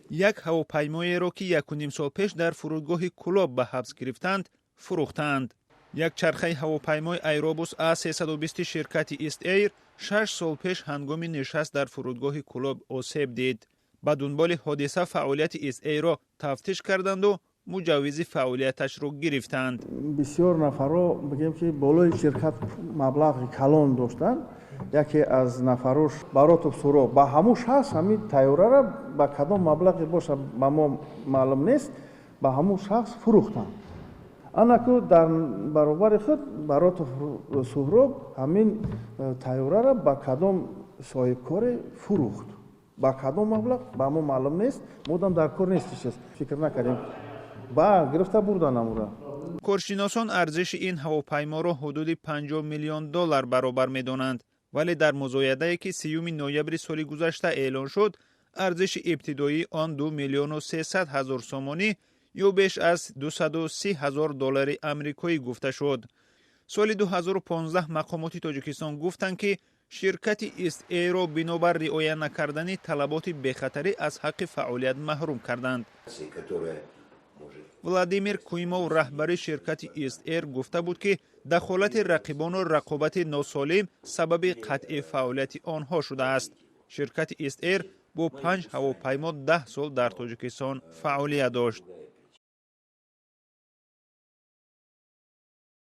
Як ҳавопаймоеро, ки 1,5 сол пеш дар фурудгоҳи Кӯлоб ба ҳабс гирифтанд, фурӯхтаанд. Як чархаи ҳавопаймои Airbus A320 ширкати East Air 6 сол пеш ҳангоми нишаст дар фурудгоҳи Кӯлоб осеб дид. Ба дунболи ҳодиса фаъолияти East Air-ро тафтиш карданду муҷаввизи фаъолияташро гирифтанд. Бисёр нафарҳо, бигем, ки болои ширкат маблағи калон доштанд. Яке аз нафарош Баротов Суҳроб ба ҳамун шахс ҳамин тайёрара ба кадом маблағе бошад, ба мо маълум нест, ба ҳамун шахс фурӯхтанд. Анаку дар баробари худ Баротов Суҳроб ҳамин тайёрара ба кадом соҳибкоре фурӯхт, ба кадом маблағ, ба мо маълум нест. Модам дар кор нест, фикр накардем, ба гирифта бурдан амура. Коршиносон арзиши ин ҳавопайморо ҳудуди 50 миллион доллар баробар медонанд, вале дар музоядае, ки 30 ноябри соли гузашта эълон шуд, арзиши ибтидоии он 2 миллиону 300 ҳазор сомонӣ ё беш аз 230 ҳазор доллари амрикоӣ гуфта шуд. Соли 2015 мақомоти Тоҷикистон гуфтанд, ки ширкати East Air-ро бинобар риоя накардани талаботи бехатарӣ аз ҳаққи фаъолият маҳрум карданд. Владимир Куймов, раҳбари ширкати East Air, гуфта буд, ки дахолати рақибону рақобати носолим сабаби қатъи фаъолияти онҳо шудааст. Ширкати East Air бо панҷ ҳавопаймо 10 сол дар Тоҷикистон фаъолият дошт.